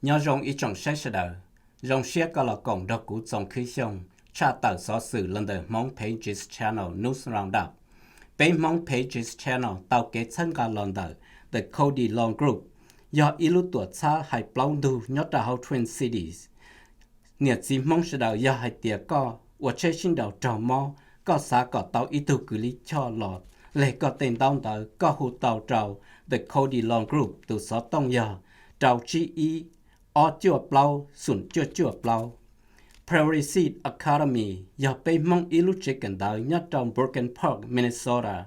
Nyob zoo ib tsoom saib sawv daws, zoo siab koj los koom nrog kuv Txoos Khwb Xyooj tshaj tawm xov xwm los ntawm Hmoob Pages Channel News Roundup. Peb Hmoob Pages Channel tau kev txhawb nqa los ntawm The Cody Law Group, yog ib lub tuam txhab hais plaub ntug nyob rau hauv Twin Cities. Niam txiv Hmoob sawv daws, yog hais tias koj ua tsheb sib nraus raug mob, koj xav kom tau ib tug kws lij choj los leg koj tej ntaub ntawv, koj hu tau rau The Cody Law Group, tus xov tooj yog rau tsib ib, ob cuaj plaub, xoom cuaj cuaj plaub. Prairie Seed Academy yog peb Hmoob ib lub tsev kawm ntawv nyob rau Brooklyn Park, Minnesota.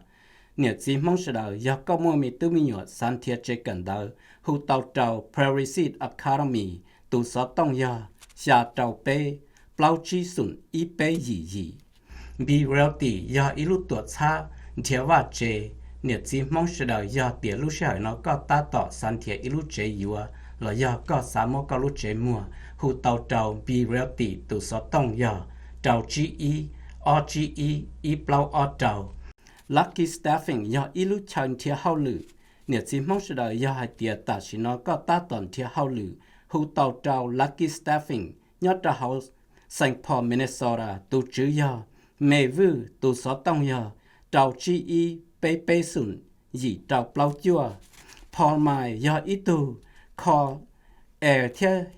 Niam txiv Hmoob sawv daws, yog koj muaj me tub me nyuam xav nrhiav tsev kawm ntawv, hu tau rau Prairie Seed Academy, tus xov tooj yog xya rau peb, plaub tsib xoom ib peb yim yim. Be Realty yog ib lub tuam txhab nrhiav vaj tsev. Niam txiv Hmoob sawv daws, yog tias lub sij hawm no koj tab tom xav nrhiav ib lub tsev yuav los yog koj xav muab koj lub tsev muag, hu tau rau Be Realty, tus xov tooj yog rau tsib ib, ob tsib ib, ib plaub ob rau. Lucky Staffing yog ib lub chaw nrhiav hauj lwm. Niam txiv Hmoob sawv daws, yog hais tias tam sim no koj tab tom nrhiav hauj lwm, hu tau rau Lucky Staffing nyob rau hauv Saint Paul, Minnesota, tus tswv yog Me Vwj, tus xov tooj yog rau tsib ib, peb peb xoom, yim rau plaub cuaj. Paul Mine yog ib tug kho air thiab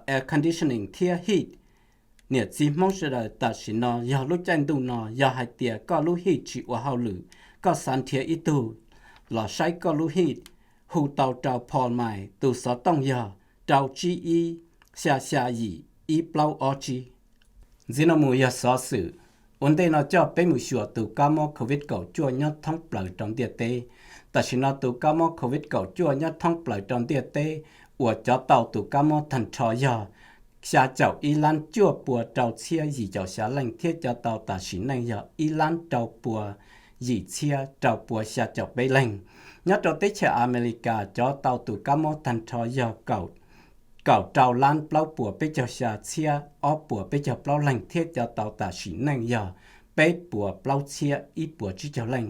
air conditioning thiab heat. Niam txiv Hmoob sawv daws, tam sim no yog lub caij ntuj no, yog hais tias koj lub heat tsis ua hauj lwm, koj xav nrhiav ib tug los saib koj lub heat, hu tau rau Paul Mine, tus xov tooj yog rau tsib ib, xya xya yim, ib plaub ob tsib. Ntxiv no mus yog xov xwm. Ua ntej no coj peb mus xyuas tus kab mob COVID kaum cuaj nyob thoob plaws rau ntiaj teb. Tam sim no tus kab mob COVID kaum cuaj nyob thoob plaws rau ntiaj teb uas cov tau tus kab mob tag nrho yog xya caum ib lab cuaj pua rau txhiab yim caum xya leej thiab cov tau tam sim neej yog ib lab rau pua yim txhiab rau pua xya caum peb leej. Nyob rau teb chaws Amelikas cov tau tus kab mob tag nrho yog kaum rau lab plaub puas peb caug xya txhiab ob puas peb caug plaub leeg thiab cov tau tam sim neej yog peb puas plaub txhiab ib puas tsib caug leej.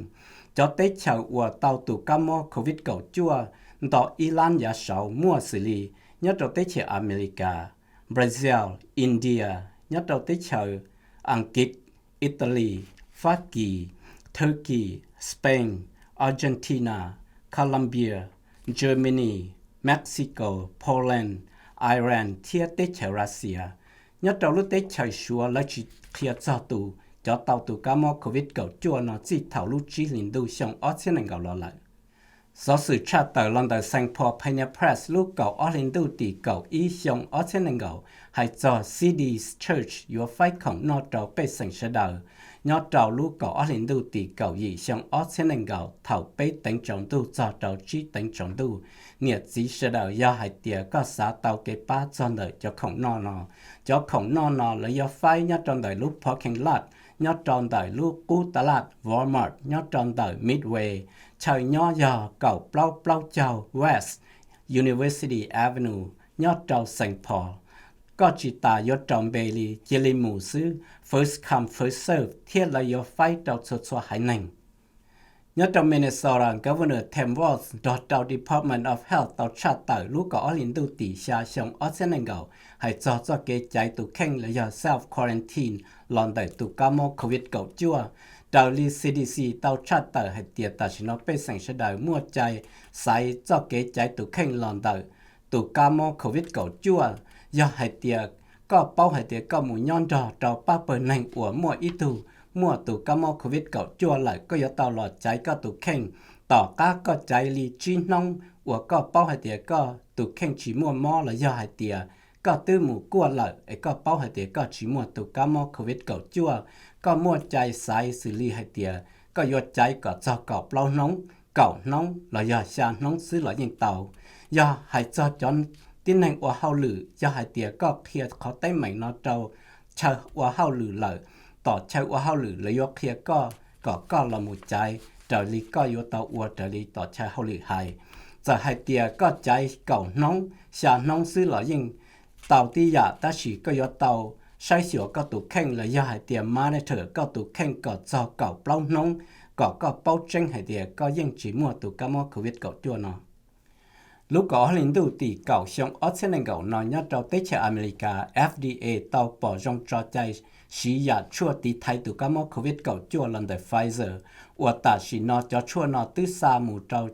Cov teb chaws uas tau tus kab mob COVID kaum cuaj nto ib lab yav saud muaj xws li nyob rau teb chaws Amelikas, Brazil, India, nyob rau teb chaws Askiv, Italy, Fab Kis, Turkey, Spain, Argentina, Colombia, Germany, Mexico, Poland, Iran thiab teb chaws Russia. Nyob rau lub teb chaws Suav lawv tsis qhia txog tus cov tau tus kab mob COVID kaum cuaj no txij thaum lub tsib hlis ntuj xyoo ob txhiab nees nkaum los lawm. Xov xwm tshaj tawm los ntawm Saint Paul Pioneer Press lub kaum ob hli ntuj tim kaum ib xyoo ob txhiab nees nkaum hais txog Cities Church yuav faib khoom noj rau pej xeem sawv daws. Nyob rau lub kaum ob hli ntuj tim kaum yim xyoo ob txhiab nees nkaum thaum peb teev tsaus ntuj txog rau tsib teev tsaus ntuj, niam txiv sawv daws yog hais tias koj xav tau kev pab txog ntawm cov khoom noj no, cov khoom noj no lawv yuav faib nyob rau ntawm lub parking lot, nyob rau ntawm lub qub tas laj Walmart, nyob rau ntawm Midway, chaw nyob yog kaum plaub plaub caug West University Avenue nyob rau Saint Paul. Koj tsis tas yuav raug npe li, cia li mus xwb, first come first serve thiab lawv yuav faib rau txhua txhua haiv neeg. Nyob rau Minnesota, Governor Tim Walz nrog rau Department of Health tau tshaj tawm lub kaum ob hli ntuj tim xya xyoo ob txhiab nees nkaum hais txog txoj kev caiv tus kheej los yog self quarantine los ntawm tus kab mob COVID kaum cuaj. Raws li C D C tau tshaj tawm hais tias tam sim no pej xeem sawv daws muaj cai xaiv txoj kev caiv tus kheej los ntawm tus kab mob COVID kaum cuaj. Yog hais tias koj paub hais tias koj mus nyob nrog rau pab pawg neeg uas muaj ib tug muaj tus kab mob COVID kaum cuaj lawm, koj yuav tau los caiv koj tus kheej. Tom qab koj caiv li tsib hnub uas koj paub hais tias koj tus kheej tsis muaj mob los yog hais tias koj twb mus kuaj lawm es koj paub hais tias koj tsis muaj tus kab mob COVID kaum cuaj, koj muaj cai xaiv xws li hais tias koj yuav caiv kom txog kaum plaub hnub, kaum hnub los yog xya hnub xwb los yeej tau. Yog hais txog cov tib neeg ua hauj lwm, yog hais tias koj qhia qhov teeb meem no rau chaw ua hauj lwm lawm, tom chaw ua hauj lwm lawv yuav qhia koj kom koj los mus caiv raws li koj yuav tau ua raws li tom chaw hauj lwm hais. Txawm hais tias koj caiv kaum hnub, xya hnub xwb los yeej tau tib yam, tab sis koj yuav tau saib xyuas koj tus kheej los yog hais tias monitor koj tus kheej kom txog kaum plaub hnub kom koj paub tseeb hais tias koj yeej tsis muaj tus kab mob COVID kaum cuaj no. Lub kaum ob hlis ntuj tim kaum xyoo ob txhiab nees nkaum no nyob rau teb chaws Amelikas, F D A tau pom zoo tso cai siv yam tshuaj tiv thaiv tus kab mob COVID kaum cuaj los ntawm Pfizer, uas tam sim no cov tshuaj no twb xa mus rau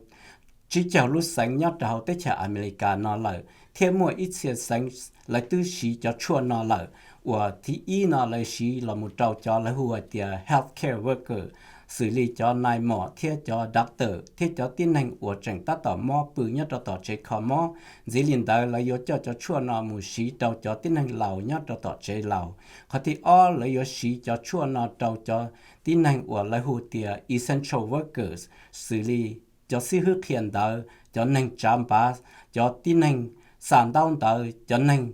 tsib caug lub xeev nyob rau hauv teb chaws Amelikas no lawm, thiab muaj ib txhia xeev lawv twb siv cov tshuaj no lawm. Uas thib ib no lawv siv los mus rau cov lawv hu hais tias healthcare worker, xws li cov nai mom thiab cov doctor thiab cov tib neeg uas tseem tab tom mob pw nyob rau tom tsev kho mob. Ntxiv li ntawd lawv yuav coj cov tshuaj no mus siv rau cov tib neeg laus nyob rau tom tsev laus. Qhov thib ob lawv yuav siv cov tshuaj no rau cov tib neeg uas lawv hu tias essential workers, xws li cov xib hwb qhia ntawv, cov neeg tsav npav, cov tib neeg xa ntaub ntawv, cov neeg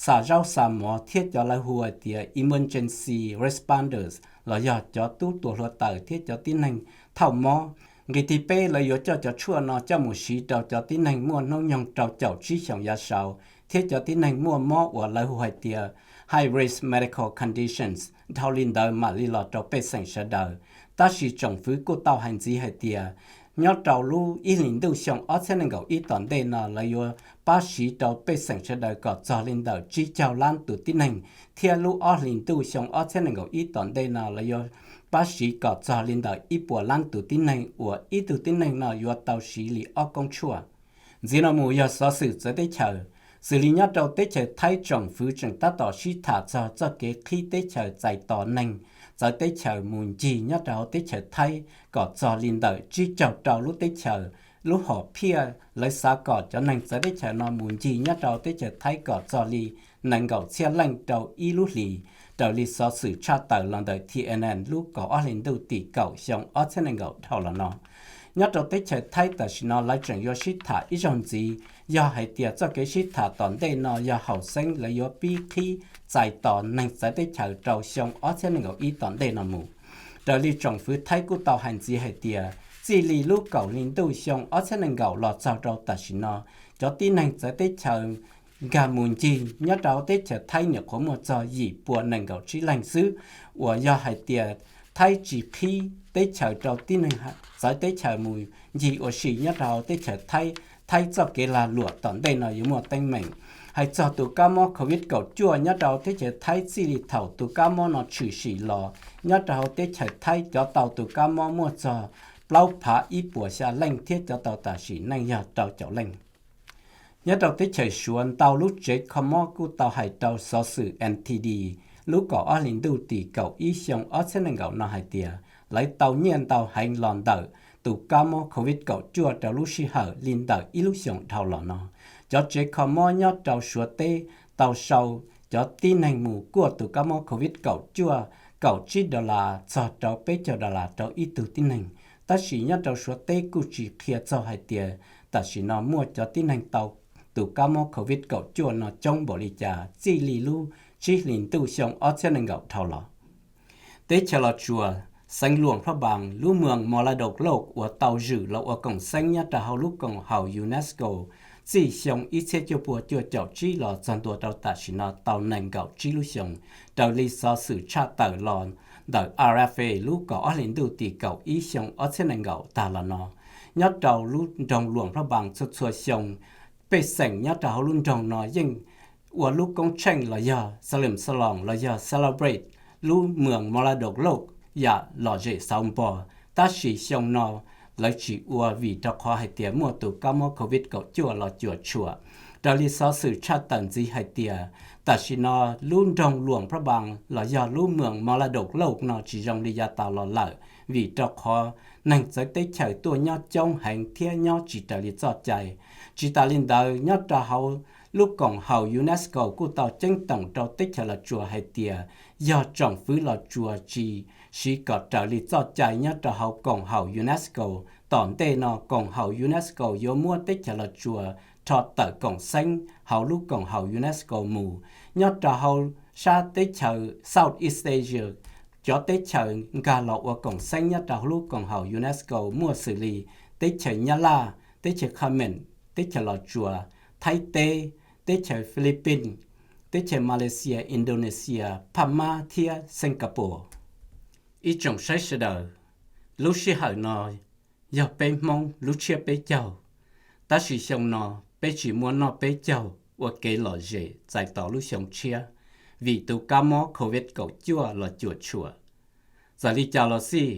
xa zaub xa mov thiab cov lawv hu hais tias emergency responders los yog cov tub tua hluav taws thiab cov tib neeg thauj mob. Nqe thib peb lawv yuav coj cov tshuaj no coj mus siv rau cov tib neeg muaj hnub nyoog rau caum tsib xyoos yav saud thiab cov tib neeg muaj mob uas lawv hu hais tias high risk medical conditions dhau li ntawd mam li los rau pej xeem sawv daws. Tab sis tsoom fwv kuj tau hais ntxiv hais tias nyob rau lub ib hlis ntuj xyoo ob txhiab nees nkaum ib tom ntej no lawv yuav pab siv rau pej xeem sawv daws kom txog li ntawm tsib caug lab tus tib neeg, thiab lub ob hlis ntuj xyoo ob txhiab nees nkaum ib tom ntej no lawv yuav pab siv kom txog li ntawm ib puas lab tus tib neeg uas ib tug tib neeg no yuav tau siv li ob koob tshuaj. Ntxiv no mus yog xov xwm txawv teb chaws. Xws li nyob rau teb chaws Thaib tsoom fwv tseem tab tom sib tham txog txoj kev qhib teb chaws txais tos neeg txawv teb chaws mus ncig nyob rau hauv teb chaws Thaib kom txog li ntawm tsib caug rau lub teb chaws. Lub hom phiaj lawv xav kom cov neeg txawv teb chaws no mus ncig nyob rau teb chaws Thaib kom txog li nees nkaum txhiab leej rau ib lub hlis, raws li xov xwm tshaj tawm los ntawm T N N lub kaum ob hlis ntuj tim kaum xyoo ob txhiab nees nkaum dhau los no. Nyob rau teb chaws Thaib tam sim no lawv tseem yuav sib tham ib zaug ntxiv, yog hais tias txoj kev sib tham tom ntej no yog haum xeeb lawv yuav pib qhib txais tos neeg txawv teb chaws rau xyoo ob txhiab nees nkaum ib tom ntej no mus. Raws li tsoom fwv Thaib kuj tau hais ntxiv hais tias txij li lub kaum hli ntuj xyoo ob txhiab nees nkaum los txog rau tam sim no, cov tib neeg txawv teb chaws nkag mus ncig nyob rau teb chaws Thaib nyuam qhuav muaj txog yim pua nees nkaum tsib leeg xwb. Uas yog hais tias Thaib tsis qhib teb chaws rau tib neeg txawv teb chaws mus ncig ua si nyob rau teb chaws Thaib, Thaib txoj kev lag luam tom ntej no yuav muaj teeb meem. Hais txog tus kab mob COVID kaum cuaj nyob rau teb chaws Thaib, txij li thaum tus kab mob no tshwm sim los nyob rau hauv teb chaws Thaib, cov tau tus kab mob muaj txog plaub phav ib puas xya leej thiab cov tau tam sim neej yog rau caum leej. Nyob rau teb chaws Suav, ntau lub tsev kho mob kuj tau hais rau xov xwm N T D lub kaum ob hlis ntuj tim kaum ib xyoo ob txhiab nees nkaum no hais tias lawv tau nyiaj ntau heev los ntawm tus kab mob COVID kaum cuaj rau lub sij hawm li ntawm ib lub xyoos dhau los no. Cov tsev kho mob nyob rau Suav teb tau sau cov tib neeg mus kuaj tus kab mob COVID kaum cuaj kaum tsib dollar txog rau peb caug dollar rau ib tug tib neeg. Tab sis nyob rau Suav teb kuj tsis qhia txog hais tias tam sim no muaj cov tib neeg tau tus kab mob COVID kaum cuaj no coob npaum li cas txij li lub tsib hlis ntuj xyoo ob txhiab nees nkaum dhau los. Teb chaws Los Tsuas, xeev Luam Phab Npas, lub moos Mos Las Dok Loj uas tau zwm los ua koom xeeb nyob rau hauv lub koom haum UNESCO txij xyoo ib txhiab cuaj pua cuaj caum tsib los txog ntua rau tam sim no tau nees nkaum tsib lub xyoos, raws li xov xwm tshaj tawm los ntawm R F A lub kaum ob hlis ntuj tim kaum ib xyoo ob txhiab nees nkaum tag los no. Nyob rau lub nroog Luam Phab Npas, txhua txhua xyoo pej xeem nyob rau hauv lub nroog no yeej ua lub koob tsheej los yog xa lem xa loos los yog celebrate lub moos Mos Las Dok Loj yam lom zem xauv npo. Tab sis xyoo no lawv tsis ua vim rau qhov hais tias muaj tus kab mob COVID kaum cuaj los cuam tshuam. Raws li xov xwm tshaj tawm ntxiv hais tias tam sim no lub nroog Luam Phab Npas los yog lub moos Mos Las Dok Loj no tsis zoo li yav tas los lawm, vim rau qhov neeg txawv teb chaws tuaj nyob coob heev thiab nyob tsis raws li txoj cai. Tsis tas li ntawd, nyob rau hauv lub koom haum UNESCO kuj tau ceeb toom rau teb chaws Los Tsuas hais tias yog tsoom fwv Los Tsuas tsis siv kom raws li txoj cai nyob rau hauv koom haum UNESCO, tom ntej no koom haum UNESCO yuav muab teb chaws Los Tsuas rho tawm koom xeeb hauv lub koom haum UNESCO mus. Nyob rau hauv sab teb chaws Southeast Asia, cov teb chaws nkag los ua koom xeeb nyob rau hauv lub koom haum UNESCO muaj xws li teb chaws Nyab Laj, teb chaws Khmer, teb chaws Los Tsuas, Thaib teb, teb chaws Philippines, teb chaws Malaysia, Indonesia, Phab Mab thiab Singapore. Ib tsoom saib sawv daws, lub sij hawm no yog peb Hmoob lub tshiab peb caug, tab sis xyoo no peb tsis muaj noj peb caug ua kev lom zem txais tos lub xyoo tshiab vim tus kab mob covid kaum cuaj los cuam tshuam. Txawm li cas los xij,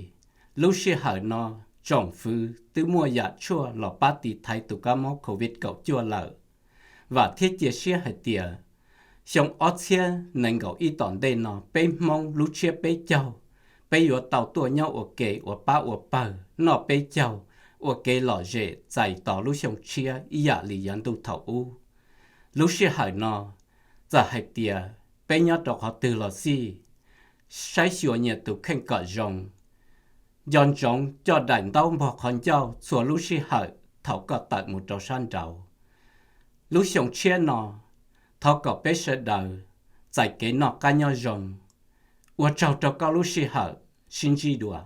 lub sij hawm no tsoom fwv twb muaj yam tshuaj los pab tiv thaiv tus kab mob covid kaum cuaj lawm. Vam thiab cia siab hais tias xyoo ob txhiab nees nkaum ib tom ntej no peb Hmoob lub tshiab peb caug, peb yuav tau tuaj nyob ua ke ua pab ua pawg noj peb caug, ua kev lom zem txais tos lub xyoo tshiab ib yam li yav ntuj thaum ub. Lub sij hawm no, txawm hais tias peb nyob rau qhov twg los xij, saib xyuas nyias tus kheej kom zoo, nco ntsoov coj daim ntaub npog qhov ncauj txhua lub sij hawm thaum koj tawm mus rau sab nraud. Lub xyoo tshiab no, thov kom peb sawv daws txais kev noj qab nyob zoo. Ua tsaug rau koj lub sij hawm, sib ntsib dua.